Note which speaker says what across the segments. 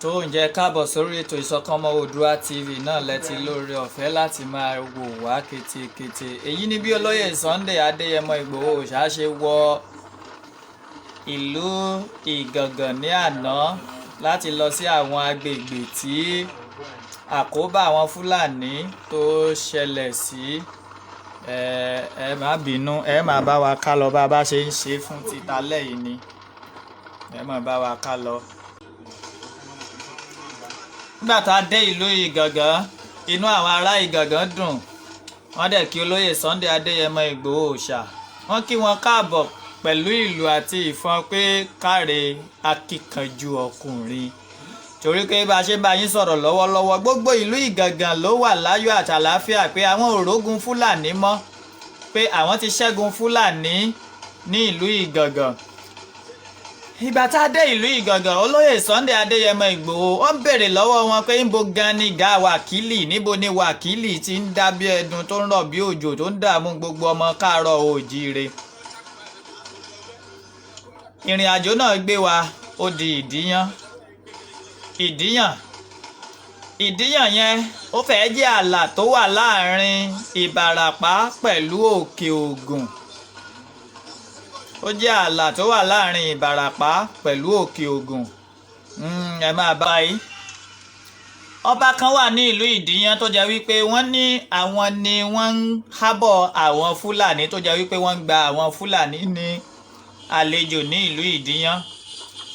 Speaker 1: Tó ń jẹ́ káàbọ̀ sórí ètò Ìṣọ̀kan Ọmọ Oòduà TV náà lẹ́tí lórí ọ̀fẹ́ láti máa wò wá ketekete. Èyí ni bí olóyè Sunday Adéyẹmọ Ìgbòho Òòṣà ṣe wọ ìlú Ìgàngàn ní àná láti lọ sí àwọn agbègbè tí àkóbá àwọn Fúlàní tó ṣẹlẹ̀ sí. Ẹ má bínú, ẹ má bá wa ká lọ bá a bá ṣe ń ṣe fún títa lẹ́yìn ni, ẹ má bá wa ká lọ. Nígbà tá a dé ìlú Ìgàngán, inú àwọn ará Ìgàngán dùn, wọ́n dẹ̀ kí olóyè Sunday Adéyẹmọ Ìgbòho Òòṣà, wọ́n kí wọn káàbọ̀ pẹ̀lú ìlú àti ìfọn pé káre akíkanjú ọkùnrin, torí pé bá a ṣe ń bá yín sọ̀rọ̀ lọ́wọ́lọ́wọ́, gbogbo ìlú Ìgàngán ló wà láyọ̀ àtàláfíà pé àwọn ò rógun Fúlàní mọ́, pé àwọn ti ṣẹ́gun Fúlàní ní ìlú Ìgàngán. Ìgbà tá a dé ìlú Ìgàngán, olóyè Sunday Adéyẹmọ Ìgbòho ó ń béèrè lọ́wọ́ wọn pé níbo gan ni gà wákìlì, níbo ni wákìlì ti ń dá bí ẹdun tó ń rọ̀ bí òjò tó ń dààmú gbogbo ọmọ káàárọ̀ oòjíire. Ìrìn àjò náà gbé wa ó di Ìdíyàn. Ìdíyàn yẹn ó fẹ́ẹ́ jẹ́ ààlà tó wà láàrin Ìbàràpá pẹ̀lú Òkè Ògùn. Ó jẹ́ ààlà tó wà láàrin Ìbàràpá pẹ̀lú Òkè Ògùn. Ẹ máa bá yìí. Ọba kan wà ní ìlú Ìdíyàn tó jẹ́ wípé wọ́n ní àwọn ni wọ́n ń hábọ̀ àwọn Fúlàní, tó jẹ́ wípé wọ́n ń gba àwọn Fúlàní ní àlejò ní ìlú Ìdíyàn.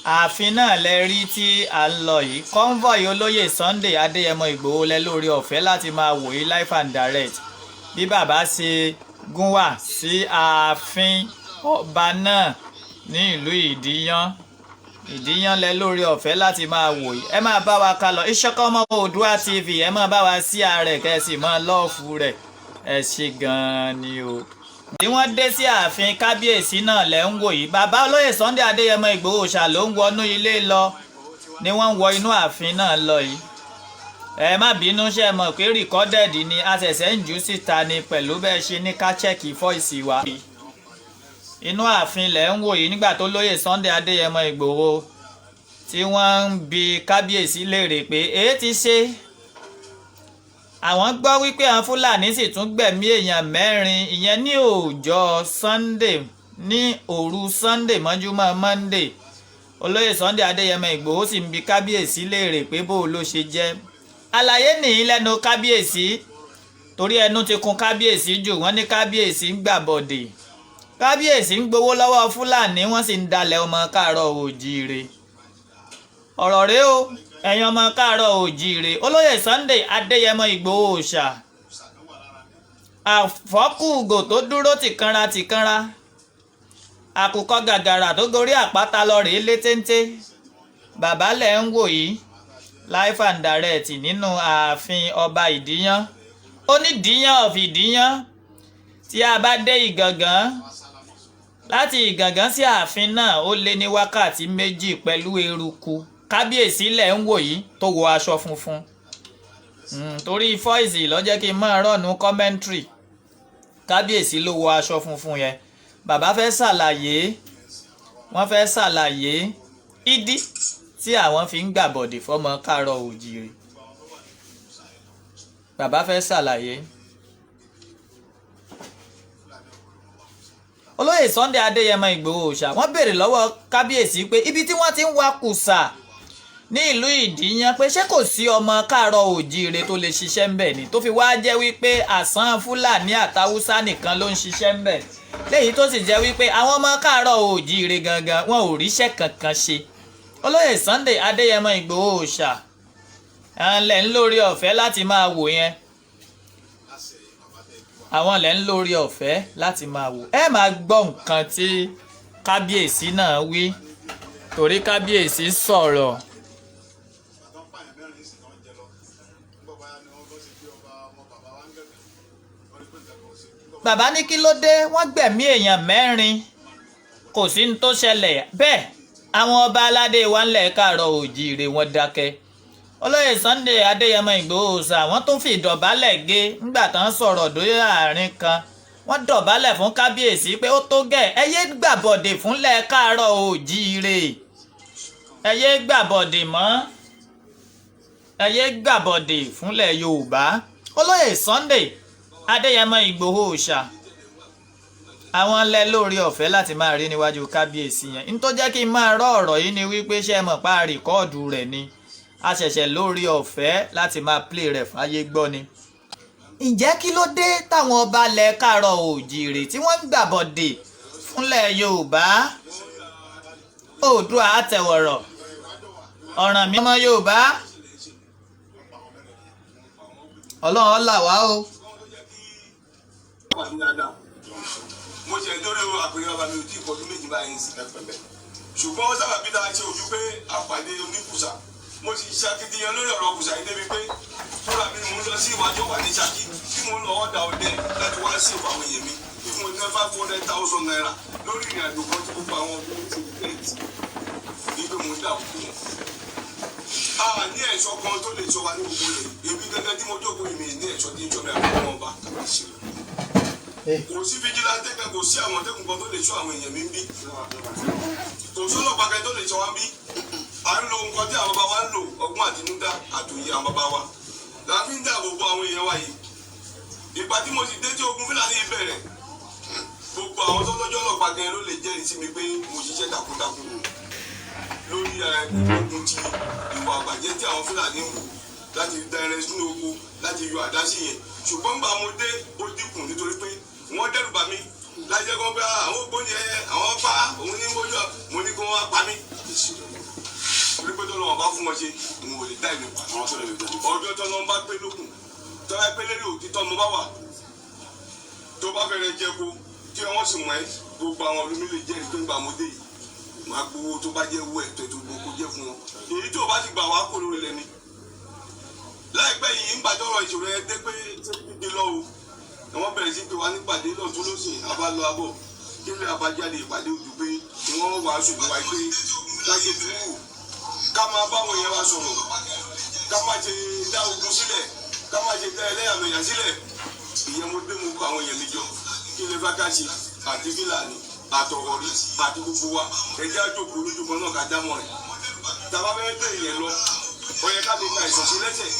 Speaker 1: Ààfin náà lẹ rí tí à ń lọ yìí. Convoy olóyè Sunday Adéyẹmọ Ìgbòho lẹ lórí ọ̀fẹ́ láti máa wò yí live and direct bí bàbá ṣe gún wà sí ààfin ọba náà ní ìlú Ìdíyàn. Ìdíyàn lẹ lórí ọ̀fẹ́ láti máa wò yìí. Ẹ máa bá wa ká lọ. Ìṣọ̀kan Ọmọ Oòduà TV, ẹ máa bá wa sí ààrẹ kẹsì máa lọ́ọ̀fù rẹ̀. Ẹ ṣe gan-an ni o. Tí wọ́n dé sí ààfin kábíyèsí náà lẹ́ ń wò yìí. Bàbá olóyè Sunday Adéyẹmọ Ìgbòho Òòṣà ló ń wọnú ilé lọ ni wọ́n ń wọ inú ààfin náà lọ yìí. Ẹ má bínú, ṣe mọ̀ pé recorded ni, a ṣẹ̀ṣẹ̀ ń jù síta ni pẹ̀lú bẹ́ẹ̀ ṣe ní ká check voice wa. Inú ààfin lẹ̀ ń wò yìí nígbà tó lóyè Sunday Adéyẹmọ Ìgbòho tí wọ́n ń bi kábíyèsí léèrè pé èé ti ṣe àwọn gbọ́ wípé àwọn Fúlàní sì tún gbẹ̀mí èèyàn mẹ́rin, ìyẹn ní òòjọ́ Sunday, ní òru Sunday mọ́júmọ́ Monday. Olóyè Sunday Adéyẹmọ Ìgbòho sì ń bi kábíyèsí léèrè pé bó ló ṣe jẹ́. Àlàyé nìyí lẹ́nu kábíyèsí, torí ẹnu ti kún kábíyèsí jù. Wọ́n ní kábíyèsí ń gbàbọ̀dè, kábíyèsí ń gbowó lọ́wọ́ Fúlàní, wọ́n sì ń dalẹ̀ ọmọ káàárọ̀ oòjíire. Ọ̀rọ̀ rèé o, ẹ̀yin ọmọ káàárọ̀ oòjíire. Olóyè Sunday Adéyẹmọ Ìgbòho Òòṣà, àfọ́kùgò tó dúró tìkanra tìkanra, àkùkọ gàgàrà tó gorí àpáta lọ rèé létéńté. Bàbá lẹ̀ ń wò yìí live and direct nínú ààfin ọba Ìdíyàn, onídìíyàn of Ìdíyàn. Tí a bá dé Ìgàngán, láti Ìgàngán sí ààfin náà ó lé ní wákàtí 2 pẹ̀lú eruku. Kábíyèsí lẹ̀ ń wò yìí tó wọ aṣọ funfun. Torí voice ló jẹ́ kí n máa run commentary. Kábíyèsí ló wọ aṣọ funfun yẹn. Bàbá fẹ́ ṣàlàyé, wọ́n fẹ́ ṣàlàyé ìdí tí àwọn fi ń gbàbọ̀dè fọ́mọ káàárọ̀ oòjíire. Bàbá fẹ́ ṣàlàyé. Olóyè Sunday Adéyẹmọ Ìgbòho Òòṣà wọ́n béèrè lọ́wọ́ kábíyèsí pé ibi tí wọ́n ti ń wa kùsà ní ìlú Ìdíyàn, pé ṣé kò sí ọmọ káàárọ̀ oòjíire tó lè ṣiṣẹ́ ń bẹ̀ ni, tó fi wá jẹ́ wípé àsán Fúlàní àtàwùsá nìkan ló ń ṣiṣẹ́ ń bẹ̀, léyìí tó sì jẹ́ wípé àwọn ọmọ káàárọ̀ oòjíire gangan wọn ò ríṣẹ́ kankan ṣe. Olóyè Sunday Adéyẹmọ Ìgbòho Òòṣà lẹ̀ ń lórí ọ̀fẹ́ láti máa wò yẹn, àwọn lẹ̀ ń lórí ọ̀fẹ́ láti máa wò. Ẹ máa gbọ́ nǹkan tí kábíyèsí náà wí, torí kábíyèsí sọ̀rọ̀. Bàbá ní kí ló dé, wọ́n gbẹ̀mí èèyàn mẹ́rin, kò sí ní tó ṣẹlẹ̀ bẹ́ẹ̀. Àwọn ọba aládé wa ńlẹ̀ káàárọ̀ oòjíire wọ́n dákẹ́. Olóyè Sunday Adéyẹmọ Ìgbòho Òòṣà, wọ́n tún fi ìdọ̀bálẹ̀ gé ńgbà tán sọ̀rọ̀ dóyè àárín kan. Wọ́n dọ̀bálẹ̀ fún kábíyèsí pé ó tó gẹ̀, ẹ yé gbàbọ̀dè fúnlẹ̀ káàárọ̀ oòjíire, ẹ yé gbàbọ̀dè mọ́, ẹ yé gbàbọ̀dè fúnlẹ̀ Yorùbá. Olóyè Sunday Adéyẹmọ Ìgbòho Òòṣà, àwọn lẹ lórí ọ̀fẹ́ láti máa rí níwájú kábíyèsí yẹn. N tó jẹ́ kí n máa rọ́ ọ̀rọ̀ yìí ni wípé, ṣé ẹ mọ̀ pa record rẹ̀ ni, a ṣẹ̀ṣẹ̀ lórí ọ̀fẹ́ láti máa play rẹ̀ fáyé gbọ́ ni. Ǹjẹ́ kí ló dé táwọn ọba ilẹ̀ káàárọ̀ oòjíire tí wọ́n ń gbàbọ̀dè fúnlẹ̀ Yorùbá? Oòduà àtẹ̀wọ̀rọ̀ ọ̀ràn mi ọmọ Yorùbá, Ọlọ́run ó là wá o.
Speaker 2: Mo ṣe lórí àpèrè bàbá mi ò tí ì kọjú méjì báyìí sí, ṣùgbọ́n ó sábà bí tá a ṣe ojú pé àpàdé oníkùsà. Mo sì ṣakitiyan lórí ọ̀rọ̀ kùsà yìí débi pé fúnra mi mò ń lọ sí ìwájú wà ní Ṣakí tí mo ń lọ ọ̀dà ọdẹ láti wá sí ìfọ̀ àwọn èèyàn mi tí mo ní ₦500,000 lórí ìrìn àjò kan tí gbogbo àwọn ọdún ti rìpẹ́ǹtì ní pé mo ń dà kú wọn. A ní ẹ̀ṣọ́ kan tó lè ṣọ́ wa ní gbogbo rẹ̀. Èmi gẹ́gẹ́ tí mo jókòó yìí, mi ní ẹ̀ṣọ́ tí ń ṣọ́ mi àbúrò wọn bá. Kò sí vigilante kan, kò sí àmọ̀tẹ́kùn kan tó lè ṣọ́ àwọn èèyàn mi ń bí, kò sọ́lọ́pàá kan tó lè ṣọ́ wa ń bí. À ń lo nǹkan tí àwọn bàbá wa ń lò, ọgbọ́n àtinúdá àtòyè àwọn bàbá wa la fi ń dáàbò bo àwọn èèyàn wa yìí. Ìgbà tí mo sì dé tí ogun Fúlàní yìí bẹ̀rẹ̀, gbogbo àwọn tó lọ́jọ́ ọlọ́pàá gan ló lè jẹ́rìí sí mi pé mo ṣiṣẹ́ takuntakun lórí ogun ti ìwà àbàjẹ́ tí àwọn Fúlàní ń wù láti da ẹrẹ sínú oko, láti yọ àdá sí yẹn. Ṣùgbọ́n gbà mo dé, ó dínkù nítorí pé wọ́n dẹ́rù bà mí lájẹ́ kó pé àwọn ògbóni ẹ àwọn pa òun ní mójú. Mo ní kó wọ́n pa mí torí pé tọ́lọ́wọ́n bá fún wọn ṣe, òun ò lè dá ìlú pa. Ọjọ́ tọ́lọ́wọ́n bá pé lókun, tọ́lá pé lérí òtítọ́ mo bá wà, tó bá fẹ́rẹ̀ jẹ́ kó tí wọ́n sì mọ̀ ẹ́, gbogbo àwọn olómi lè jẹ́rìí pé ńgbà mo dé yìí, màá gbowó tó bá jẹ́ owó ẹ̀tọ́ tó gbogbo jẹ́ fún wọn. Èyí tó bá ti gbà wá kó lórí lẹ́ni. Láìpẹ́ yìí, ńgbà tọ́rọ̀ ìṣòro yẹn dé pé ṣé dídé lọ́wọ́ ni wọ́n bẹ̀rẹ̀ sí pé wá nípàdé lọ́tún lọ́sìn, abálọ abọ̀ kí lè abájáde ìpàdé ojú pé wọ́n wàásù fún wa pé ká ṣe sùúrù, ká máa báwọn yẹn wá sọ̀rọ̀, ká má ṣe dá ogun sílẹ̀, ká má ṣe dá ẹlẹ́yàmẹ̀yà sílẹ̀. Ìyẹn mo dé, mo kó àwọn èèyàn mi jọ, kí lè fẹ́ ká ṣe àti Fúlàní àtọ̀rọ̀rí àti gbogbo wa, ẹjẹ́ àjòkó lójúkan náà ká dámọ̀ rẹ̀. Tàbá fẹ́ gbé ìyẹn lọ, ó yẹ ká lè ka ìsọ̀sí lẹ́sẹ̀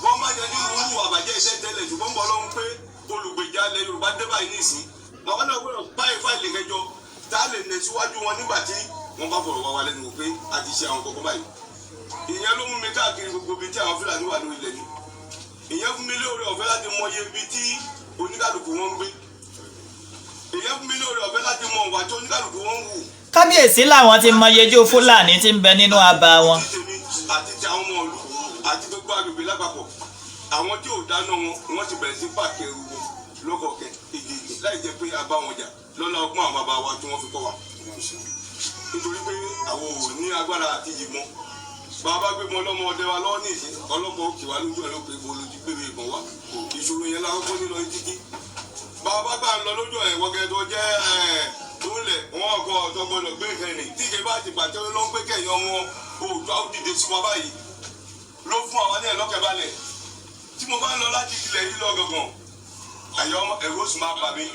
Speaker 2: wọ́n má jẹ́ ní irú àbàjẹ́ iṣẹ́ tẹ́lẹ̀. Ṣùgbọ́n bọ́ lọ́hún pé olùgbèjà ilẹ̀ Yorùbá dé báyìí nísìn, àwọn náà gbọ́dọ̀ báyìí fáìlì kẹjọ tá a lè nẹ̀ síwájú wọn nígbà tí wọ́n bá fọ̀rọ̀ wá wa lẹ́nu wò pé a ti ṣe àwọn kọ̀ọ̀kan báyìí. Ìyẹn ló mú mi káàkiri gbogbo ibi tí àwọn Fúlàní wà lórí ilẹ̀ mi. Ìyẹn fún mi lóore ọ̀fẹ́ láti mọ iye ibi tí oníkàlùkù wọn ń gbé. Ìyẹn fún mi lóore ọ̀fẹ́ láti mọ ìwà tí oníkàlùkù wọn ń hù.
Speaker 1: Kábíyèsí làwọn ti mọ iyejú Fúlàní tí ń bẹ nínú abà wọn.
Speaker 2: Ti tèmi àti ti àwọn ọmọ ìlú àti gbogbo agbègbè lápapọ̀, àwọn tí ò dáná wọn, wọ́n ti bẹ̀rẹ̀ sí pààkì ẹrù wọn lọ́kọ̀ọ̀kẹ́ èjèèjì láì jẹ́ pé a bá wọn jà, lọ́lá ọgbọ́n àwọn bàbá wa tí wọ́n fi kọ́ wa, nítorí pé àwọn ò ní agbára àti yìnbọn. Bàbá gbé mọ ọlọ́mọ ọdẹ wa lọ́wọ́ ní ìsín, ọlọ́pàá òkè wa lójú ẹ̀ ló pé ibo lójú gbé ìbọn wa. Ìṣòro yẹn la kọ́kọ́ nílọ títí bàbá gbà ń lọ lójú ẹ̀ wọ́gẹ́ tó jẹ́ ẹ̀ tó ń lẹ̀ wọ́n ọkọ̀ ọ̀tọ̀ gbọ́dọ̀ gbé nǹkan rìn tí ìjẹba àti ìgbàjọ́ ló ń gbé kẹ̀yìn ọmọ òòjọ́ àwòdìdè sí wa báyìí ló fún àwa ní ẹ̀lọ́kẹ̀ balẹ̀. Tí mo bá ń lọ láti ilẹ̀ yìí lọ gangan, àyọ̀ ẹ̀rọ sì máa bà mí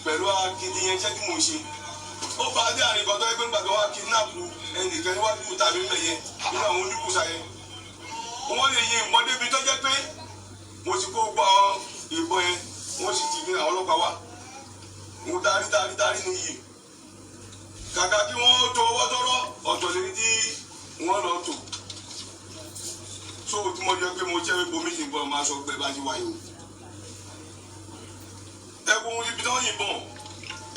Speaker 2: pẹ̀lú akitiyan iṣẹ́ tí mò ń ṣe. Ó bá dé àrùn ìkọ́tọ́ ẹgbẹ́ gbàgbọ́ wa kidnap ẹnìkan níwájú tàbí ńbẹ yẹn nínú àwọn oníkùsà yẹn, wọ́n lè yin ìbọn débi tó jẹ́ pé mo ti kó gbọ́ ìbọn yẹn, wọ́n sì ti ní àwọn ọlọ́pàá wá. Mo tarí tarí tarí nìyí, kàkà kí wọ́n tó ọwọ́ tọ́rọ́ ọ̀tọ̀ lè tí wọ́n lọ tò so tí mo jẹ́ pé mo jẹ́ pé bomi ti gbọ́ máa sọ pé bá ti wáyé o. Ẹ wo ibi tí wọ́n yìnbọn,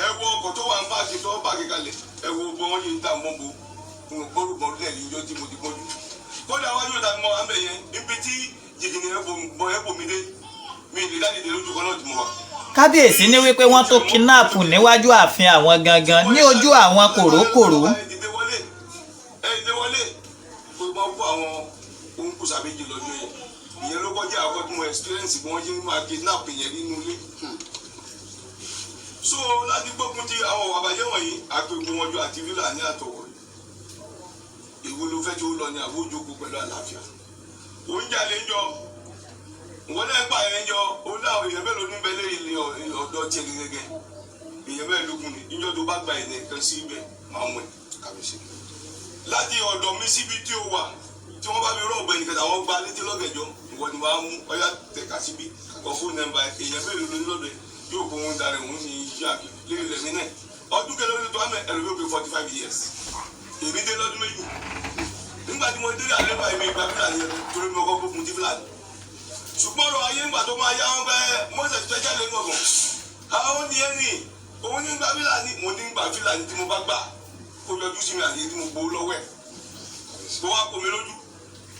Speaker 2: ẹ wo ọkọ̀ tó wà ń páàkì tó páàkì kalẹ̀, ẹ wo bọ́ wọ́n yìí ń tà mọ́ bo mo gbọ́rùbọ̀n lẹ̀ níjọ́ tí mo ti gbọ́jú. Kódà wájú ìta mọ́ àmì yẹn, ibi tí jìgìnì ẹ bọ̀ ẹ bò mí dé, mi lè dá dìde lójú kan náà tí mo wà.
Speaker 1: Kábíyèsí ní wípé wọ́n tó kidnap níwájú ààfin àwọn gangan ní ojú àwọn kòrókòró.
Speaker 2: Ẹ dìde wọlé, ẹ dìde wọlé, kó máa kó àwọn òǹkùsà méjì lọ́jọ́ yẹn. Ìyẹn ló kọjá àkọ́kọ́ tí mo experience bí wọ́n ṣe ń máa kidnap yẹn nínú ilé. So láti gbógun ti àwọn àbàjẹ́ wọ̀nyí, àpègbè wọn jọ àti fílà ní àtọ̀wọ̀. Ìwo ló fẹ́ tí ó lọ ní àbójókòó pẹ̀lú àlàáfíà. Òun jalè ń jọ, wọn náà pa ẹ̀ ń jọ. Ó láwọn èèyàn mélòó níbẹ̀ lé ilé ọ̀dọ́ tiẹ̀ gẹ́gẹ́? Èèyàn mẹ́ẹ̀ẹ́dógún ni. Níjọ́ tó bá gba ẹ̀yẹ kan sí ibẹ̀, máa mú ẹ̀ láti ọ̀dọ̀ mi síbi tí ó wà, tí wọ́n bá mi rọ̀ ọ̀gbẹ́ni kẹta, wọ́n gba létí lọ́gẹ̀jọ́. Ìwọ ni wàá mú ọyá tẹ̀ka síbi kọ fóònù nọ́mbà. Èèyàn mélòó ló ní lọ́dọ̀ ẹ̀? Yóò kó wọn darẹ̀ òun ní iṣẹ́ àbí lérí lẹ́mí náà. Ọdún kẹlẹ́ ló tó àmẹ́ ẹ̀rọ yóò pé 45 years. Èmi dé lọ́dún 2. Nígbà tí mo dé àlẹ́ báyìí, mi ìgbà fúlàní yẹn torí mi ọkọ̀ gbógun ti fúlàní. Ṣùgbọ́n ọ̀rọ̀ ayé ńgbà tó máa yá wọn bẹ́ẹ̀, Moses fẹ́ jáde gbọ̀ngàn àwọn ní ẹni òun ní gbà fúlàní. Mo ní gbà fúlàní tí mo bá gbà kó yọjú sí mi àti tí mo gbowó lọ́wọ́ ẹ̀ kó wá kó mi lójú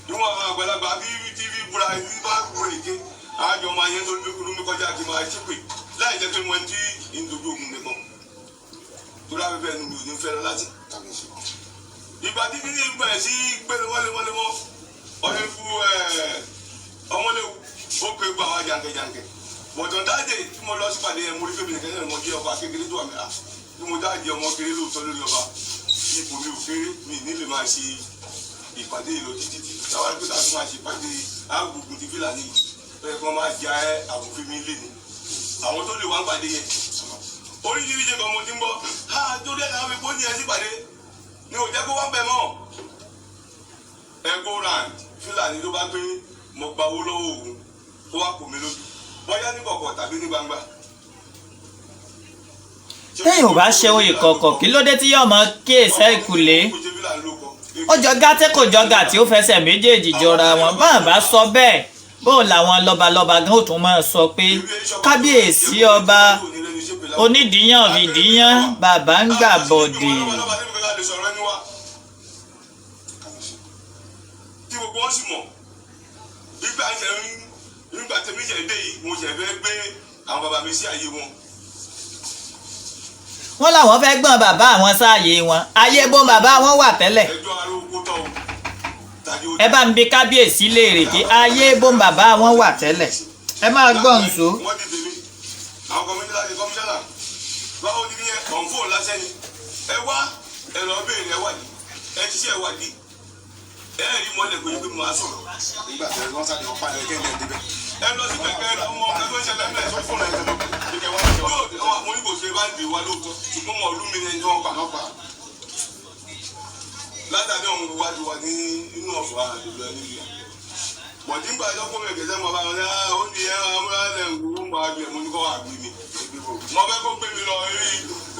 Speaker 2: níwọ̀n. Àwọn àgbàlagbà bí tv búra ní bá búra èké àjọ máa yẹn tó lómi kọjá kí n máa ṣépè láì jẹ́ pé mo ti ń dojú ogun mi kan torí afẹ́fẹ́ ẹnu mi ò ní fẹ́ lọ láti. Ìgbà tí kí ní bẹ̀rẹ̀ sí gbé lemọ́lemọ́lemọ́ ọ̀rẹ́ fún ọmọléwu, ó pe gba àwọn jàǹkẹ̀jàǹkẹ̀ bọ̀dọ̀ dáadé tí mo lọ sípàdé yẹn, mo rí pé mi nìkan náà mo jẹ́ ọba kékeré tó wà mí à bí mo dáadé ọmọ kéré lóòótọ́ lórí ọba. Ipò mi ò kéré, mi ní lè máa ṣe ìpàdé yìí lọ títí tí táwa ní pé táwa máa ṣe ìpàdé àgùgùn ti fìlà nìyí. Ó yẹ kí wọ́n máa ja àbòfin mi lé ní àwọn tó lè wá ń pàdé yẹn. Oríṣiríṣi kan mo ti ń gbọ́ ha torí ẹ̀ làwọn fi bó ní ẹ sípàdé ni ò jẹ́ kó wá bẹ̀ mọ́. Ẹ go round fúlàní ló bá gbé mo gba owó lọ́wọ́ òun, kó wá kò mí lójú, bóyá ní kọ̀kọ̀ tàbí ní gbangba.
Speaker 1: Téèyàn ò bá ṣe ohun ìkọ̀kọ̀, kí ló dé tí yóò mọ kíyèsí ìkùlé? Ó jọ gàtẹ́, kò jọ gàtí, ó fẹsẹ̀ méjèèjì jọra wọn. Báà bá sọ bẹ́ẹ̀, bó làwọn lọ́balọ́ba gan ó tún máa sọ pé kábíyèsí ọba onídìíyàn fìdíyàn bàbá ń gbà bọ̀dì.
Speaker 2: Tí gbogbo wọn sì mọ̀ nígbà ṣe ń nígbà tẹ́mi ṣe dé yìí, mo ṣe fẹ́ gbé àwọn bàbá mi sí àyè wọn.
Speaker 1: Wọ́n làwọn fẹ́ gbọ́n bàbá àwọn sáàyè wọn. Ayé bó bàbá wọn wà tẹ́lẹ̀?
Speaker 2: Ẹjọ́ aróko tọ́ o tàbí
Speaker 1: Ẹ bá ń bi kábíyèsí léèrè kí ayé bó bàbá wọn wà tẹ́lẹ̀. Ẹ máa gbọ́ nsọ.
Speaker 2: Wọ́n ti tèmi àwọn kọmíṣánná àti kọmíṣánná, báwo ni yẹn ọ̀n fóònù lásán ni. Ẹ wá, ẹ lọ béèrè, ẹ wádìí, ẹ ti ṣe ẹ wádìí, ẹ rí mọ́lẹ̀ pé pé mo máa sọ̀rọ̀.
Speaker 3: Nígbà tí wọ́n sáré wọn pàdé kẹ́hìn ẹ̀ débẹ̀.
Speaker 2: Ẹ lọ sí kẹ̀kẹ́, ẹ lọ mọ ọ̀gá tó ń ṣẹlẹ̀ mẹ́.
Speaker 3: Sọ fún ẹ̀ kẹ́ wá ṣe wá.
Speaker 2: Yóò mo ní kò ṣe bá ń dè wá lóòótọ́, ṣùgbọ́n mọ̀ ọdún mi ni ẹni tí wọ́n pa.
Speaker 3: Wọ́n pa.
Speaker 2: Látàrí ọ̀hún wájú wa ní inú ọ̀fọ̀ àdìgbò ẹni yìí. Bọ̀dí ń gbà yọkùn mi kẹsẹ́ mọ́ bá wọn ní ó ní ẹ amúrálẹ̀ ń máa gbé mo ní kọ́ wà gbé mi. Mo fẹ́ kó gbé mi lọ rí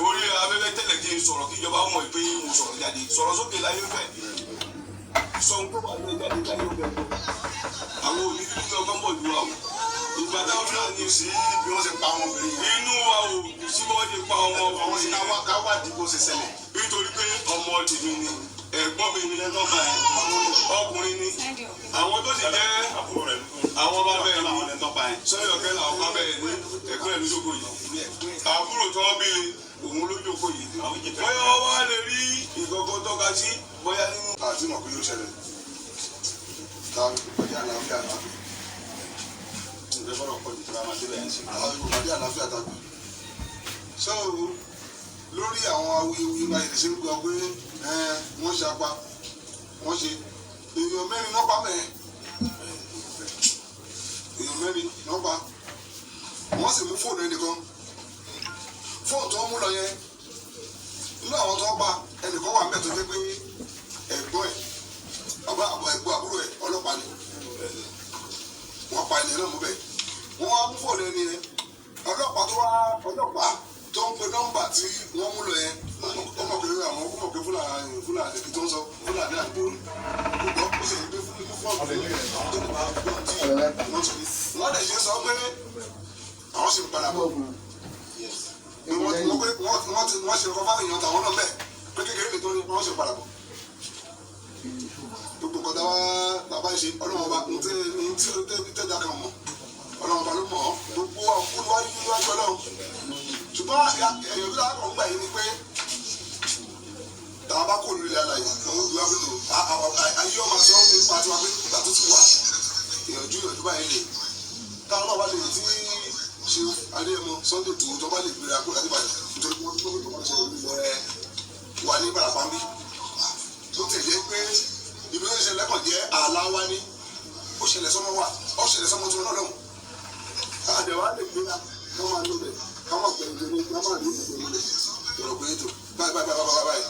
Speaker 2: orí afẹ́fẹ́ tẹ́lẹ̀ kí n sọ̀rọ̀ kí ìjọba mọ̀ pé mo sọ̀rọ̀ jáde. Sọ̀rọ̀ sókè láyé fẹ́. Sọ ohun tó wà ní jáde láyé fẹ́. Àwọn òní dúdú ní ọgbọ́n bọ̀ ju wa o. Ìgbà táwọn fúlàní
Speaker 3: Sí bí wọ́n ṣe pa ọmọbìnrin yẹn.
Speaker 2: Inú wa ò sí bí wọ́n ti pa ọmọ
Speaker 3: Àwọn sì ká wádìí bó ṣe ṣẹlẹ̀.
Speaker 2: Nítorí pé ọmọ tèmi ni, ẹ̀gbọ́n mi ni, ọkùnrin ni. Àwọn tó sì jẹ́ àwọn bàbá ẹ̀ ní sọ́yìn ọ̀kẹ́ làwọn bàbá ẹ̀ ní ẹ̀gbọ́n ẹ̀ ló jókòó yìí. Àbúrò tí wọ́n bí le òun ló jókòó yìí. Bóyá wọ́n wá lè rí ìkọ̀kọ̀ tọ́ka sí bóyá nínú.
Speaker 3: Àti mọ̀ pé yóò ṣẹlẹ̀. Táwọn ìpàdé àlàáfíà tàbí. Àwọn ìpàdé àlàáfíà tàbí. So lórí àwọn awuyewuye báyìí lè ṣe ń gbọ́ pé wọ́n ṣe apá wọ́n ṣe èèyàn mẹ́rin náà pa mẹ́ẹ̀, èèyàn mẹ́rin náà pa. Wọ́n sì mú fóònù ẹnìkan, fóònù tó ń mú lọ yẹn. Nínú àwọn tó ń pa, ẹnìkan wà mẹ́ẹ̀ tó jẹ́ pé ẹ̀gbọ́n ẹ̀ bàbá àbọ̀ ẹ̀gbọ́n àbúrò ẹ̀ ọlọ́pàá ni. Wọ́n pa ilẹ̀ náà mú bẹ́ẹ̀, wọ́n wá mú fóònù ẹni yẹn. Ọlọ́pàá tó wá, ọlọ́pàá tó ń pe nọ́mbà tí wọ́n mú lọ yẹn, ó mọ̀ pé àwọn, ó mọ̀ pé fúlàní, fúlàní tó ń sọ fúlàní àdúgbò gbọ́, ó sì ń gbé fún fóònù àwọn tó lè bá gbọ́n tí wọ́n sọ. Wọ́n dẹ̀ ṣe sọ pé àwọn sì ń padà bọ̀ pé wọ́n ti wọ́n ti wọ́n ṣe ọkọ̀ fáwọn èèyàn tàwọn náà bẹ́ẹ̀ pé kékeré lè tó ní wọ́n sì ń padà bọ̀. Gbogbo nǹkan táwa bàbá ṣe, ọlọ́run ọba ń tẹ́ ń tẹ́ tẹ́jà kan mọ̀, ọlọ́run ọba ló mọ̀ ọ́. Gbogbo olúwájú níwájú ọlọ́run. Ṣùgbọ́n èèyàn bí láàkọ̀ ń gbà yìí ni pé tàwa bá kó lórí àlàyé òun ìlú abẹ́tò ayé ọmọ sọ nípa tiwa pé ìgbà tó ti wà ìyànjú ìyànjú báyìí lè táwọn náà bá lè tí ṣe Adéyẹmọ Sunday Igboho tó bá lè gbéra kó láti bàjẹ́ nítorí wọ́n tó tó ṣe ẹ wà ní Ìbàràpá ń bí tó tẹ̀ jẹ́ pé ibi tó ṣe lẹ́kọ̀ọ́ jẹ́ àlá wa ní ó Ó ṣẹlẹ̀ sọ́mọ wa, ó ṣẹlẹ̀ sọ́mọ tí wọn náà lọ́hùn. Àdẹ̀wà lè gbéra ká máa lọ bẹ̀, ká máa pẹ̀lú ní ká máa ní ìgbèrú rẹ̀ ọ̀rọ̀ pé ètò báyìí báyìí báyìí báyìí báyìí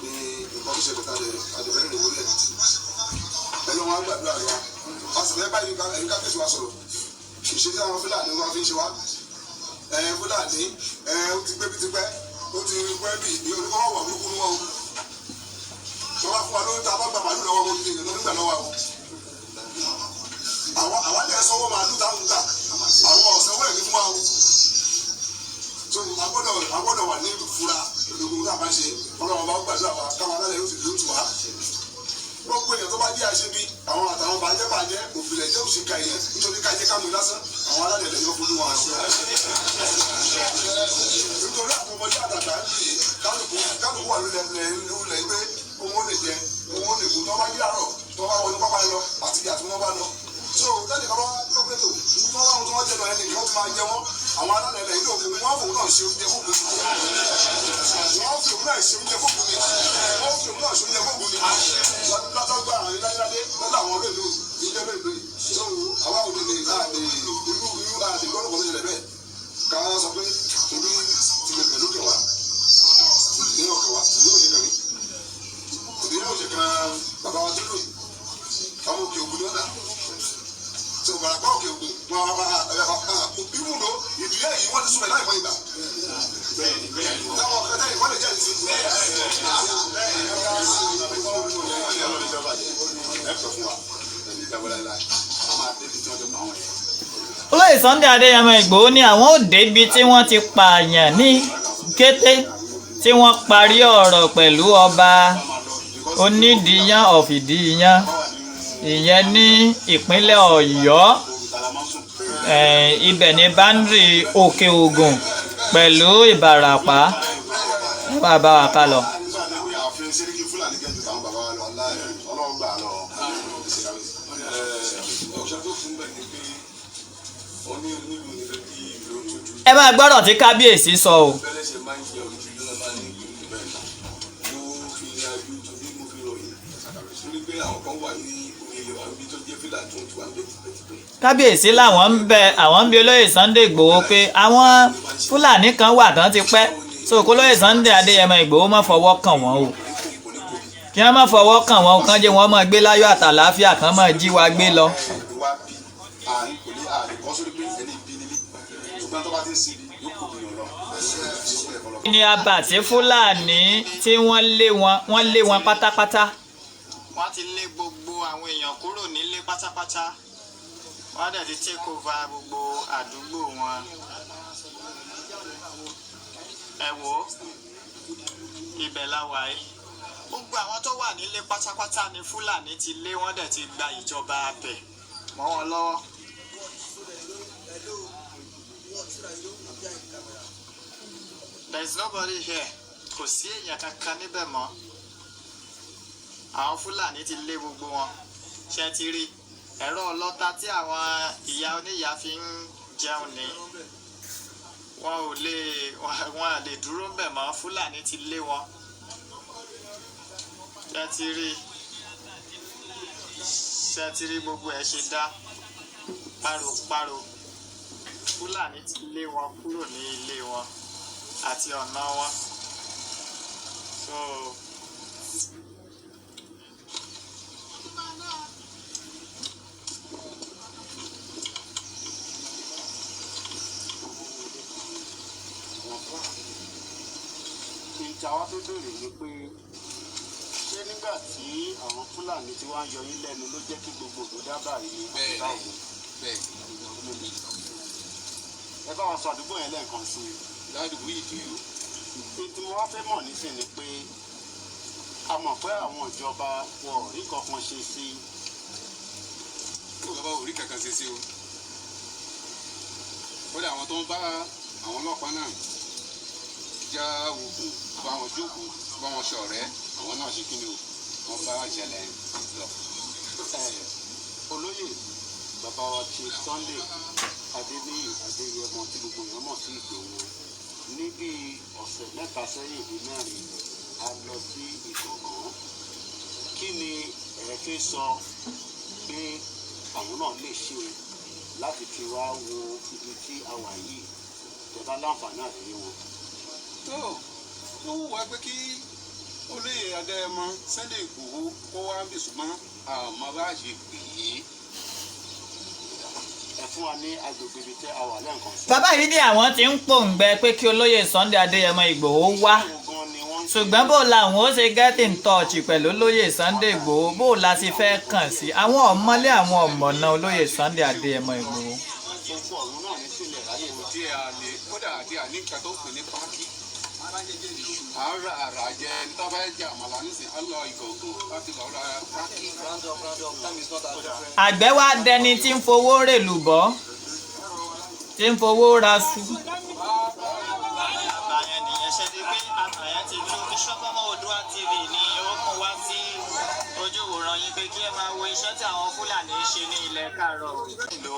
Speaker 3: ni nǹkan tó ṣẹlẹ̀ tàdé àdẹ̀fẹ́rẹ́ rẹ̀ wọlé ẹ̀yọ́ wọn á gbàdúrà lọ. A sì fẹ́ báyìí ẹ̀yìn ká tẹ̀síwá sọ̀rọ̀ ṣèṣe tí àwọn Fúlàní wọn fi ń ṣe wá. Fúlàní ó ti gbé bí ti pẹ́, ó ti pẹ́ bí ní olùkọ́ wà burúkú ní wọn o. Tó bá fún wa lórí ta bá gba màálù lọ́wọ́ wọn, ní nígbà lọ́wọ́ o. Àwọn àwọn àlẹ́ sanwó màálù táwọn ń tà, àwọn ọ̀sẹ̀ owó ẹ̀mí fún wa o. So a gbọ́dọ̀ wà ní ìfura gbogbo tá a bá ṣe. Ọlọ́run bá gbàdúrà wa, káwọn alálẹ̀ yóò sì dúró tù wá. Gbogbo èèyàn tó bá jẹ́ àṣebi àwọn àtàwọn bàjẹ́ bàjẹ́ òbílẹ̀ jẹ́ òṣìkà èèyàn, nítorí ká jẹ́ ká mú lásán, àwọn alálẹ̀ lè yọ fojú wọn àṣẹ. Nítorí àwọn ọmọdé àtàgbà ń lè kálukú kálukú wà lólẹ̀ lólẹ̀ pé òun ò lè jẹ, òun ò lè kú, tó bá yí àárọ̀ tó bá wọnú pápá lọ àti ìyá tí wọ́n bá lọ. So tẹ́lẹ̀ kan bá tó pé tó tó bá wọn tó wọ́n jẹ lọ, ẹni ìyá tó máa jẹ wọ́n. Àwọn alálẹ̀ lẹ̀ ilé òkú wọn fòun náà ṣe oúnjẹ fún mi, wọ́n fi òun náà ṣe oúnjẹ fún mi, wọ́n fi òun náà ṣe oúnjẹ fún mi lọ́dọ́gba àwọn ìdájọ́dé lọ́dọ̀ àwọn olóòlù ìjọba ìlú yìí. So àwa ò lè láàlè irú irú àlè gbọ́dọ̀ kọ́ lóṣèlú bẹ́ẹ̀ ká sọ pé torí ti lè pẹ̀lú kẹwàá ní ọkẹwàá yóò ṣe kàmí ìdílé òṣè kan bàbá wa tó lò yìí, àwọn Òkè Ògùn lọ́dà so Ìbàràpá Òkè Ògùn wọn ibùdó ìdílé yìí wọ́n ti súnmọ́ láìpẹ́ ìgbà táwọn ọ̀kẹ́tẹ́ yìí wọ́n lè jẹ́rìí sí.
Speaker 1: Olóyè Sunday Adéyẹmọ Ìgbòho ní àwọn ò débi tí wọ́n ti pààyàn ní kété tí wọ́n parí ọ̀rọ̀ pẹ̀lú ọba Onídìíyàn of Ìdíyàn, ìyẹn ní ìpínlẹ̀ Ọ̀yọ́. Ibẹ̀ ní boundary Òkè Ògùn pẹ̀lú Ìbàràpá. Ẹ máa bá wa ká lọ.
Speaker 3: Ààfin Sẹ́ríkì Fúlàní kẹ́jú táwọn bàbá wa lọ, Ọlọ́run gbà lọ.
Speaker 2: Ọ̀ṣà tó fún bẹ́ẹ̀ ni pé wọ́n ní onílù nífẹ̀ẹ́ kí ìlú tójú.
Speaker 1: Ẹ máa gbọ́dọ̀ tí kábíyèsí sọ o.
Speaker 2: Bẹ́lẹ̀ ṣe máa ń jẹ ojú lọ́nà máa ní ìlú bẹ́ẹ̀. Mo fi ajú torí mo fi ròyìn torí pé àwọn kan wà ní orí ilẹ̀ wa níbi tó jẹ́ fìlà tó ń tu wà ń bẹ tipẹ́tipẹ́.
Speaker 1: Kábíyèsí làwọn ń bẹ, àwọn ń bi olóyè Sunday Ìgbòho pé àwọn Fúlàní kan wà tán ti pẹ́, so kó lóyè Sunday Adéyẹmọ Ìgbòho má fọwọ́ kàn wọ́n o, kí wọ́n má fọwọ́ kàn wọ́n o, kán jẹ́ wọ́n máa gbé láyọ̀ àtàlàáfíà, kán máa jí wa gbé lọ.
Speaker 3: Ìwà bí àárín kò lè àárín kọ́ sórí pé ẹni bí níbí, ṣùgbọ́n tó bá ti ń sin ibi yóò kó bìyàn lọ.
Speaker 1: Ní abàtì Fúlàní tí wọ́n lé wọn, wọ́n lé wọn pátápátá.
Speaker 4: Wọ́n ti lé gbogbo àwọn èèyàn kúrò nílé pátápátá, wọ́n dẹ̀ ti take over gbogbo àdúgbò wọn. Ẹ wò ó, ibẹ̀ la wà yìí. Gbogbo àwọn tó wà nílé pátápátá ni Fúlàní ti lé, wọ́n dẹ̀ ti gba ìjọba abẹ mọ́ wọn lọ́wọ́. There is nobody here. Kò sí èèyàn kankan níbẹ̀ mọ́. Àwọn Fúlàní ti lé gbogbo wọn. Ṣe ti rí ẹ̀rọ ọlọ́ta tí àwọn ìyá oníyàá fi ń jẹun ní? Wọn ò lè, wọn à lè dúró ńbẹ̀ mọ́. Fúlàní ti lé wọn. Ṣe ti rí, ṣe ti rí gbogbo ẹ̀ ṣe dá páropáro? Fúlàní ti lé wọn kúrò ní ilé wọn àti ọ̀nà wọn. So
Speaker 5: Ìjà wa tó béèrè ni pé, ṣé nígbà tí àwọn Fúlàní tí wọ́n ń yọ yín lẹ́nu ló jẹ́ kí gbogbo òdò dábàá yìí ní àbúrò ògùn?
Speaker 6: Bẹ́ẹ̀.
Speaker 5: Ẹ bá wọn sọ àdúgbò yẹn lẹ́ẹ̀kan sí i.
Speaker 6: Ládùúgbò Ìdíyó.
Speaker 5: Ní tí mo wá fẹ́ mọ̀ nísìn ni pé a mọ̀ pé àwọn ìjọba wọn ò rí kankan ṣe sí i.
Speaker 6: Kó bàbá ò rí kankan ṣe sí o. Kódà àwọn tó ń bá àwọn ọlọ́pàá náà já òkun, bá wọn jókòó, bá wọn ṣọ̀rẹ́, àwọn náà ṣe kí ni o, wọ́n bá ìṣẹ̀lẹ̀ lọ.
Speaker 5: Ẹ, olóyè bàbá wa Chief Sunday Adéníyì Adéyẹmọ tí gbogbo èèyàn mọ̀ sí Ìgbòho, ní bí ọ̀sẹ̀ 3 sẹ́yìn bí 4, a lọ sí Ìgàngán. Kí ni ẹ fi sọ pé Àwọn náà lè ṣe láti fi wá wo ibi tí a wà yìí, tẹ́ bá láǹfààní àti rí wọn.
Speaker 6: Tó ó wù wá pé kí olóyè Adéyẹmọ Sunday Ìgbòho kó wá bí, ṣùgbọ́n àmọ́ bá ṣe pè é.
Speaker 5: Ẹ fún wa ní agbègbè ibi tẹ́ a wà lẹ́ẹ̀kan sí.
Speaker 1: Bàbá yìí ní àwọn tí ń pòǹgbẹ pé kí olóyè Sunday Adéyẹmọ Ìgbòho wá,
Speaker 5: Báwo gan ni wọ́n ń ṣe
Speaker 1: ṣùgbọ́n bó làwọn ó ṣe get in touch pẹ̀lú olóyè Sunday Ìgbòho, bó la ṣe fẹ́ kàn sí àwọn ọmọlé, àwọn ọmọọ̀nà olóyè Sunday Adéyẹmọ Ìgbòho.
Speaker 5: Oko ọ̀hún náà ní sílẹ̀ ráyè lọ.
Speaker 6: Tí a lè kódà àti àní nǹkan tó pè ní pákí, à ń ra àrà jẹ. Ẹni tó fẹ́ jẹ àmàlà nísìnyí, á lọ Ìgàngán láti lọ ra pákí.
Speaker 1: Àgbẹ̀ wá dẹni tí ń fowó rèlùbọ́, tí ń fowó ra su.
Speaker 4: Àbá yẹn nìyẹn ṣe di pé àbá yẹn ti tú. Ìṣọ̀kan Oòduà TV ni ó mú wá sí ojú ìwòran yín pé kí ẹ máa wo iṣẹ́ tí àwọn Fúlàní ń ṣe ní ilẹ̀ káàárọ̀ ìlú.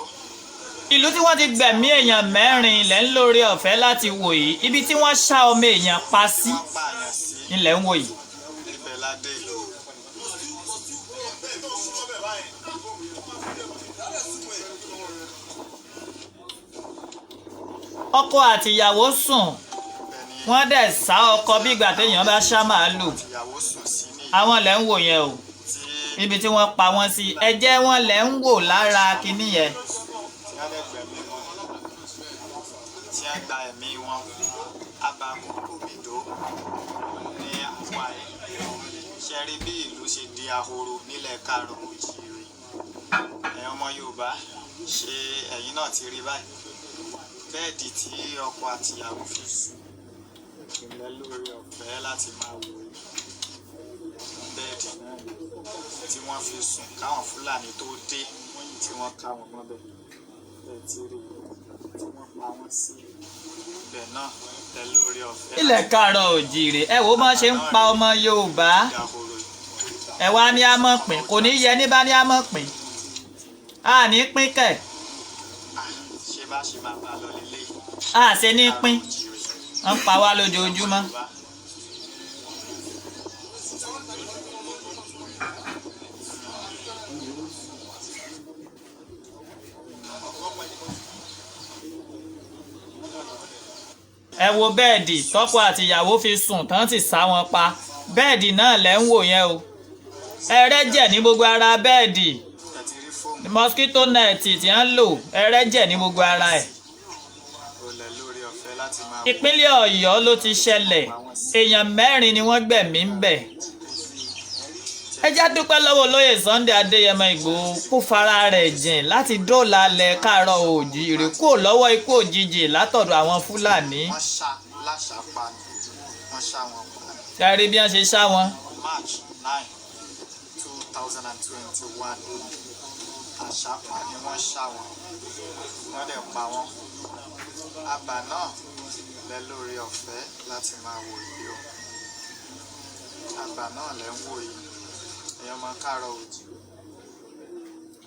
Speaker 1: Ìlú tí wọ́n ti gbẹ̀mí èèyàn 4 ilẹ̀ ń lórí ọ̀fẹ́ láti wò yìí, ibi tí wọ́n ṣá ọmọ èèyàn pa sí
Speaker 4: Wọ́n pààyàn sí
Speaker 1: ilẹ̀ ń wò yìí.
Speaker 4: ibẹ̀ ládé.
Speaker 1: Ọkọ àtìyàwó sùn,
Speaker 4: Ibẹ̀ ni
Speaker 1: wọ́n dẹ̀ sá ọkọ bí ìgbà téèyàn bá ṣá màálù.
Speaker 4: ìyàwó sùn sí ní
Speaker 1: Àwọn lẹ̀ ń wò yẹn o,
Speaker 4: tí
Speaker 1: ibi tí wọ́n pa wọ́n sí, ẹ̀jẹ̀ wọn lẹ̀ ń wò lára kinní yẹn.
Speaker 4: Tí wọ́n lè gbẹ̀mí wọn, tí wọ́n gba ẹ̀mí wọn. Abakoko Bìdó ní àwa ẹ̀ ṣe rí bí ìlú ṣe di ahoro nílẹ̀ káàárọ̀ oòjíire. Ẹ̀yin ọmọ Yorùbá, ṣé ẹ̀yin náà ti rí báyìí? Bẹ́ẹ̀dì tí ọkọ àtìyàwó fi sùn ìpínlẹ̀ lórí ọ̀fẹ́ láti máa wò ó. Bẹ́ẹ̀dì náà tí wọ́n fi sùn káwọn Fúlàní tó dé, tí wọ́n ká wọn mọ́bẹ̀ ẹ̀ ti rí tí wọ́n pa wọ́n sí ibẹ̀ náà ẹ lórí ọ̀fẹ́.
Speaker 1: Ilẹ̀ káàárọ̀ òjìrè, ẹ wo bọ́n ṣe ń pa ọmọ Yorùbá.
Speaker 4: Ìdahoro.
Speaker 1: Ẹ wá ní àmọ́ pín, kò ní yẹ ní bá ní àmọ́ pín, a ní pín kẹ̀.
Speaker 4: Ṣé bá ṣe máa bá a lọ lélẹ̀?
Speaker 1: A ṣe ní pín, wọ́n ń pa wá lójoojúmọ́. Ẹ wo bẹ́ẹ̀dì tọ́kọ àtìyàwó fi sùn tán sì sá wọn pa. Bẹ́ẹ̀dì náà lẹ́ ń wò yẹn o, ẹrẹ́jẹ̀ ní gbogbo ara bẹ́ẹ̀dì.
Speaker 4: Ẹ ti rí fóònù.
Speaker 1: Mosquito net tí wọ́n ń lò, ẹrẹ́jẹ̀ ní gbogbo ara ẹ̀.
Speaker 4: Olè lórí ọ̀fẹ́ láti máa wò.
Speaker 1: Ìpínlẹ̀ Ọ̀yọ́ ló ti ṣẹlẹ̀, èèyàn 4 ni wọ́n gbẹ̀mí ń bẹ̀. Ẹ já dúpẹ́ lọ́wọ́ olóyè Sunday Adéyẹmọ Ìgbòho kó fara rẹ̀ jìn láti dóòlà alẹ̀ káàárọ̀ oòjíire kúrò lọ́wọ́ ikú òjijì látọ̀dọ̀ àwọn Fúlàní.
Speaker 4: Wọ́n ṣá láṣà pa ni, wọ́n ṣá wọn pa ni.
Speaker 1: Ṣe rí bí wọ́n ṣe ṣá wọn.
Speaker 4: March 9, 2021, àṣàpà ni wọ́n ṣá wọn, wọ́n dẹ̀ pa wọ́n. Àbà náà lẹ lórí ọ̀fẹ́ láti máa wò yìí o. Àbà náà lẹ ń wò yìí, ẹ̀yin ọmọ káàárọ̀ oòjíire.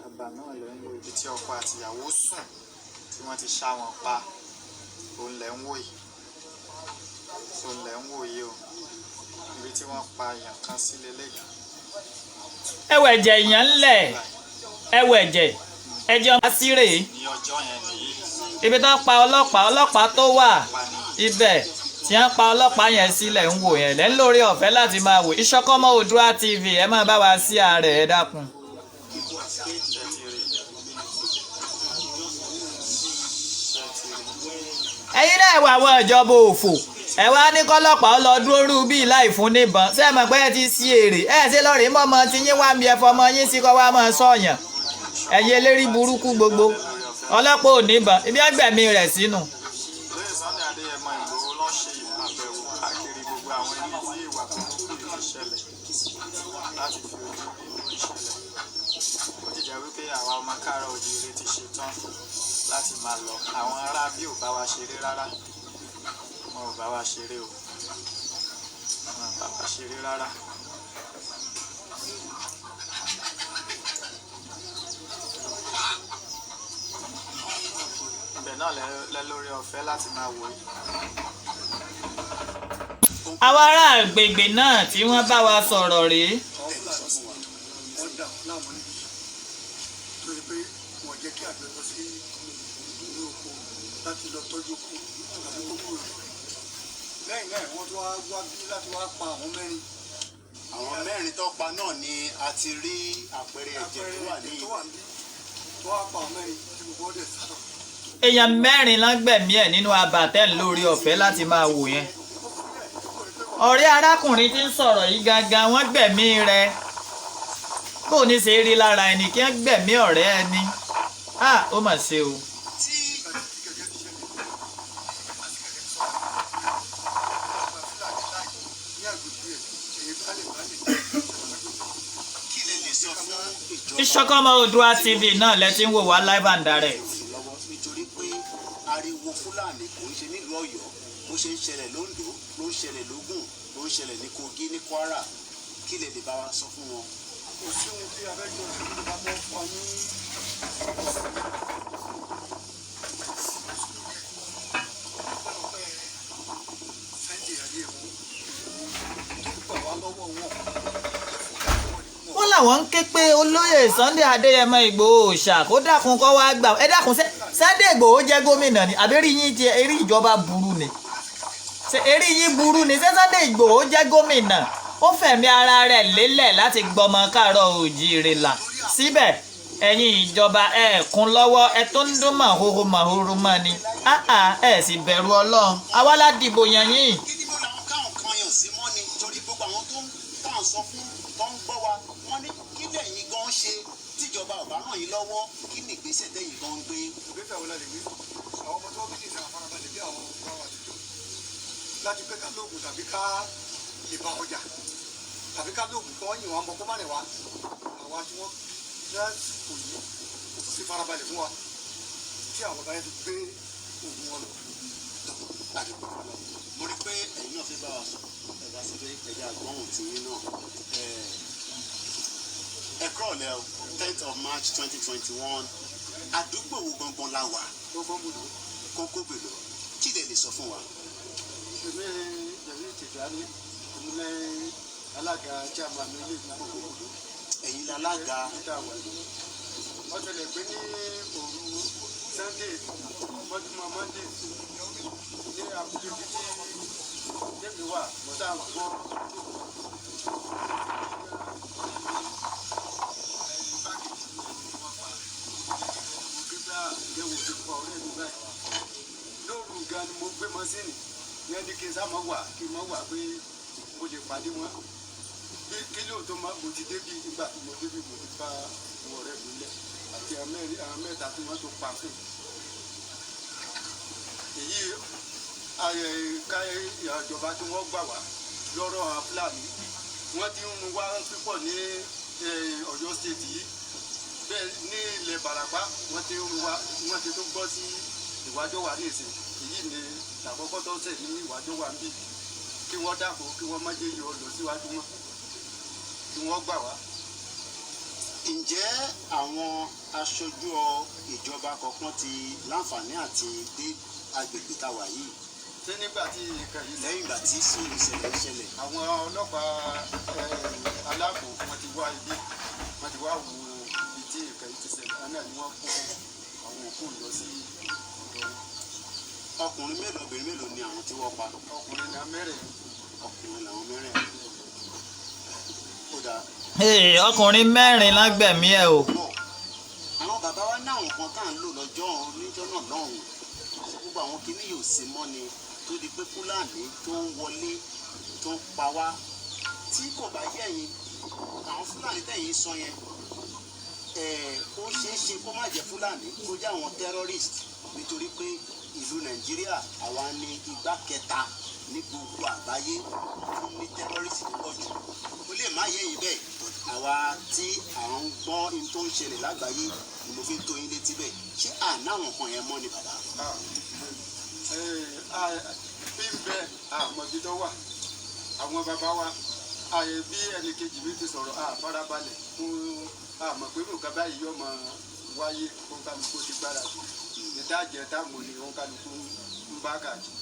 Speaker 4: Àbà náà lẹ ń wò, ibi tí ọkọ àtìyàwó sùn tí wọ́n ti ṣá wọn pa, òun lẹ ń wò yìí, òun lẹ ń wò yìí o, ibi tí wọ́n pa èèyàn kan sí lélẹ́yìí.
Speaker 1: Ẹwọ ẹ̀jẹ̀ èèyàn ńlẹ̀, ẹwọ ẹ̀jẹ̀, ẹ̀jẹ̀ ọmọ asírè.
Speaker 4: Ní ọjọ́ yẹn nìyí.
Speaker 1: Ibi tó ń pa ọlọ́pàá, ọlọ́pàá tó wà
Speaker 4: pa ní
Speaker 1: ibẹ̀ tí wọ́n pa ọlọ́pàá yẹn sílẹ̀ ń wò yẹn lẹ́ ń lórí ọ̀fẹ́ láti máa wò. Ìṣọ̀kan Oòduà TV, ẹ máa bá wa sí ààrẹ, ẹ dákun.
Speaker 4: Ṣe ti rí? Ṣe ti rí?
Speaker 1: Ẹ̀yin náà wà, àwọn ìjọba òfò, ẹ wá ní kọ́lọ́pàá ó lọ dúró rú bíi láì fún níbọn. Ṣé ẹ mọ̀ pé ẹ ti sí èrè? Ẹ ṣe lọ́ọ̀rì mọ́mọ́ tí yín wá ń bí ẹ fọmọ yín sí kọ́ wá mọ́ sọ̀yàn. Ẹ̀yin eléri burúkú gbogbo, ọlọ́pàá ò níbọn, ibi àgbẹ̀mí rẹ̀ sínú.
Speaker 4: Lóyè Sunday Adéyẹmọ Ìgbòho ló ṣe àbẹ̀wò káàkiri gbogbo àwọn ibi tí ìwà burúkú yìí ti ṣẹlẹ̀ láti fi ojú rí ló ń ṣẹlẹ̀. Ó ti jẹ́ wípé àwa ọmọ káàárọ̀ oòjíire ti ṣe tán láti máa lọ. Àwọn ará bí ò bá wa ṣeré rárá, wọn ò bá wa ṣeré o, wọn ò bá wa ṣeré rárá. Ibẹ̀ náà lẹ lórí ọ̀fẹ́ láti máa wò yìí.
Speaker 1: Àwọn ará àgbègbè náà tí wọ́n bá wa sọ̀rọ̀ rèé.
Speaker 3: Àwọn Fúlàní sọ fún wa wọ́n dà wọ́n láàmú níbí torí pé Láti lọ tọ́jú kú àbí kókó rẹ̀. Lẹ́yìn náà, wọ́n tún wá wá bí láti wá pa àwọn mẹ́rin.
Speaker 5: Àwọn mẹ́rin tó pa náà ni a ti rí àpẹẹrẹ ẹ̀jẹ̀ tó wà ní
Speaker 3: tó wà níbí, tó wá pa àwọn mẹ́rin tí gbogbo ọdẹ sálọ.
Speaker 1: Èèyàn mẹ́rin ló ń gbẹ̀mí ẹ̀ nínú abatẹ́ lórí ọ̀fẹ́ láti máa wò yẹn. Ọ̀rẹ́ arákùnrin tí ń sọ̀rọ̀ yìí gangan, wọ́n gbẹ̀mí rẹ̀. Bó ní ṣe rí lára ẹni kí wọ́n gbẹ̀mí ọ̀rẹ́ ẹni? Ah, ó mà ṣe o.
Speaker 5: Tí
Speaker 3: Kẹ̀kẹ́ ti ṣẹlẹ̀ àti kẹ̀kẹ́ ti sọ̀rọ̀ àgbà Fúlàní láì ní àgbègbè ẹ̀ èyí bálẹ̀ bálẹ̀.
Speaker 5: Kí lè lè sọ fún ìjọba
Speaker 1: Ìṣọ̀kan Ọmọ Oòduà TV náà lẹ ti ń wò wá live and direct.
Speaker 5: lọ́wọ́, nítorí pé ariwo Fúlàní kò ń ṣe nílùú Ọ̀yọ́. Bó ṣe ń ṣẹlẹ̀ lóńdó ló ń ṣẹlẹ̀ lógùn, ló ń ṣẹlẹ̀ ní Kogi, ní Kwara. Kí lè lè bá wa sọ fún wọn?
Speaker 3: Kò sí ohun tí a fẹ́ jọ ṣe tó bá mọ́ fún wa ní. Sunday Adéyẹmọ tó gbà wá lọ́wọ́ wọn.
Speaker 1: Wọ́n làwọn ń ké pé olóyè Sunday Adéyẹmọ Ìgbòho Òòṣà kó dákun kó wá gbà. Ẹ dákun, ṣé Sunday Ìgbòho jẹ́ gómìnà ni, àbí eré yín jẹ eré ìjọba burú ni? Ṣé eré yín burú ni? Ṣé Sunday Ìgbòho jẹ́ gómìnà? Ó fẹ̀mí ara rẹ̀ lélẹ̀ láti gbọmọ káàárọ̀ òjíire là. Síbẹ̀ ẹ̀yin ìjọba, ẹ̀ kún lọ́wọ́, ẹ tó ń dún màhóró màhóró mọ́ ni. Áà, ẹ̀ sì bẹ̀rù Ọlọ́run. Àwa la dìbò yàn yín.
Speaker 5: Kí níbo làwọn káwọn kan yàn sí mọ́ ni? Torí gbogbo àwọn tó ń tá à ń sọ fún, tó ń gbọ́ wa, wọ́n ní kí lẹ̀yin gan ṣe tíjọba ò bá ràn yín lọ́wọ́? Kí ni ìgbésẹ̀ tẹ̀yin gan ń gbé?
Speaker 3: Ìgbésẹ̀ wo la lè gbé? Àwọn ọmọ tó bí ní ìsìn àfarabalẹ̀ bí àwọn ọmọ wa àtijọ́ láti pé ká lóògùn tàbí ká lè bá ọjà tàbí ká lóògùn kí wọ́n yìn wọ́n mọ kó má rìn wá. Àwa tí wọ́n bí lásìkò yìí kò sí farabalẹ̀ fún wa tí àwọn bàbá yẹn fi gbé oògùn wọn lọ.
Speaker 5: Àdúgbò lọ, mo rí pé ẹ̀yin náà fẹ́ bá wa sọ. Ẹ bá sọ pé ẹ̀yà àgbọ̀hùn tì yín náà. Ẹ kúrọ̀lẹ́ o, 10th of March 2021. Àdúgbò wo gangan la wà?
Speaker 3: Gbogbo ń bùdó.
Speaker 5: Kókó bèlò, kí lè lè sọ fún wa?
Speaker 3: Èmi Jẹ̀mí Tìjání, èmi ní alága chairman ilé ìlú gbogbo bùdó.
Speaker 5: Ẹ̀yin lálága.
Speaker 3: Níta wà yìí. Wọ́n ṣẹlẹ̀ pé ní òru Sunday mọ́júmọ́ Monday ní abúlé ibi tí tèmi wà, mo sáà gbọ́. Lóru gan ni mo gbé mọ́sìnì ní ẹni kí n sá mọ́ wà, kí n mọ́ wà pé mo lè pàdé wọn bí kí lóòótọ́ máa mo ti débi. Ìgbà tí mo débi, mo ti bá àwọn ọ̀rẹ́ mi lẹ̀ àti àwọn mẹ́rin, àwọn mẹ́ta tí wọ́n tó pa fún èyí ayẹ ká ìjọba tí wọ́n gbà wá lọ́rọ̀ àwọn Fúlàní. Wọ́n ti ń wá pípọ̀ ní Ọ̀yọ́ State yìí, bẹ́ẹ̀ ní ilẹ̀ Ìbàràpá wọ́n ti ń wá, wọ́n ti tó gbọ́ sí ìwájọ́ wa ní ìsìn. Èyí ni àkọ́kọ́ tó ṣẹ̀ ní ìwájọ́ wa ń bì. Kí wọ́n dákun, kí wọ́n má jẹ́ yọ lọ síwájú mọ́, kí wọ́n gbà wá.
Speaker 5: Ǹjẹ́ àwọn aṣojú ìjọba kọ̀ọ̀kan ti láǹfààní àti dé agbègbè tá a wà yìí?
Speaker 3: Ṣé nígbà tí nǹkan yìí
Speaker 5: Lẹ́yìn ìgbà tí sí ìṣẹ̀lẹ̀ ìṣẹ̀lẹ̀.
Speaker 3: Àwọn ọlọ́pàá aláàbò, wọ́n ti wá ibi, wọ́n ti wá wo ibi tí nǹkan yìí ti ṣẹlẹ̀. Àwọn náà ni wọ́n kó àwọn òkú lọ sí ọ̀dọ̀ wọn.
Speaker 5: Ọkùnrin mélòó, obìnrin mélòó ni àwọn tí wọ́n pa?
Speaker 3: Ọkùnrin náà mẹ́rẹ̀.
Speaker 5: Ọkùnrin làwọn mẹ́rin. Ó dáa.
Speaker 1: Hey, ọkùnrin mẹ́rin ló gbẹ̀mí ẹ̀ o.
Speaker 5: Bọ̀ àwọn bàbá wa ní àwọn kan tá à ń lò lọ́jọ́ níjọ́ náà lọ́hùn-ún. Ṣé gbogbo àwọn kinní yóò sí mọ́ ni tó di pé Fúlàní tó ń wọlé tó ń pa wá? Tí kò bá yẹ yín, àwọn Fúlàní tẹ̀yìn sọ yẹn, ó ṣeé ṣe kó má jẹ́ Fúlàní, kó jẹ́ àwọn terrorist, nítorí pé ìlú Nàìjíríà àwa ní igbá kẹta ní gbogbo àgbáyé tó ní terrorist tó pọ̀ jù. Ó lè má yé yín bẹ́ẹ̀, but àwa tí à ń gbọ́ ohun tó ń ṣẹlẹ̀ lágbàáyé ni mo fi ń tó yín létí bẹ́ẹ̀. Ṣé àná àwọn kan yẹn mọ́ ni, bàbá?
Speaker 3: Bí ń bẹ àmọ́ ibi tó wà. Àwọn bàbá wa àyè bí ẹnì kejì mi ti sọ̀rọ̀, àfarabalẹ̀ fún àmọ́ pé nǹkan báyìí yóò máa wáyé. Òǹkàlùkù ti gbára ìdájẹ́ táwọn ni òǹkàlùkù ń bá káàkiri.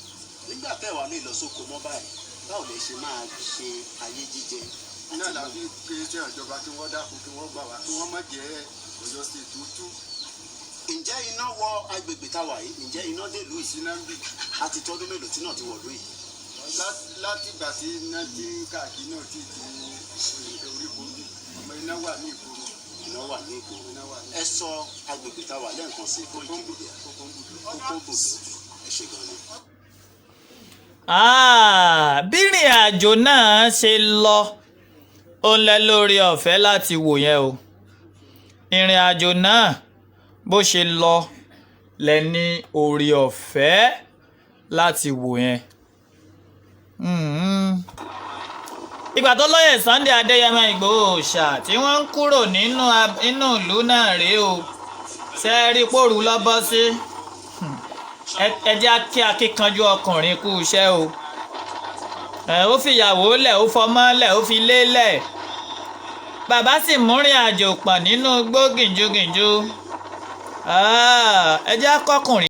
Speaker 5: Nígbà tẹ́ wàá lè lọ sóko mọ́ báyìí, báwo lè ṣe máa ṣe ayé jíjẹ?
Speaker 3: Náà la fi pé tí ìjọba kí wọ́n dákun, kí wọ́n gbà wá, kí wọ́n má jẹ́ Ọ̀yọ́ State tútù.
Speaker 5: Ǹjẹ́ iná wọ agbègbè táwa yìí? Ǹjẹ́ iná dé ìlú yìí?
Speaker 6: Iná ń bì.
Speaker 5: Àti tọdún mélòó tí náà ti wọ̀lú yìí?
Speaker 6: Láti ìgbà tí iná ti ń káàkiri náà ti di orí kojú ọmọ, iná wà ní ìgboro.
Speaker 5: Iná wà ní ìgboro.
Speaker 6: Iná wà ní
Speaker 5: Ẹ sọ agbègbè táwa lẹ́ẹ̀kan sí Koiki Media.
Speaker 6: Kókó ń bùdó.
Speaker 5: Kókó bòdò. Ẹ ṣe gan ni.
Speaker 1: Ah, bírìn àjò náà ṣe lọ, ó ń lẹ lórí ọ̀fẹ́ láti wò yẹn o. Ìrìn àjò náà bó ṣe lọ lẹ ní orí ọ̀fẹ́ láti wò yẹn. Ìgbà tó lóye Sunday Adéyẹmọ Ìgbòho Òòṣà tí wọ́n ń kúrò nínú ìlú náà rèé o. Ṣe é rí pòrú lọ́bọ́ sí? Ẹ jẹ́ kí akíkanjú ọkùnrin kú iṣẹ́ o. Ẹ ó fìyàwó lẹ̀, ó fọmọ́ lẹ̀, ó fi lé lẹ̀. Bàbá sì múrin àjò pọ̀n nínú igbó gìnjúgìnjú. Ẹ jẹ́ kọ́kùnrin.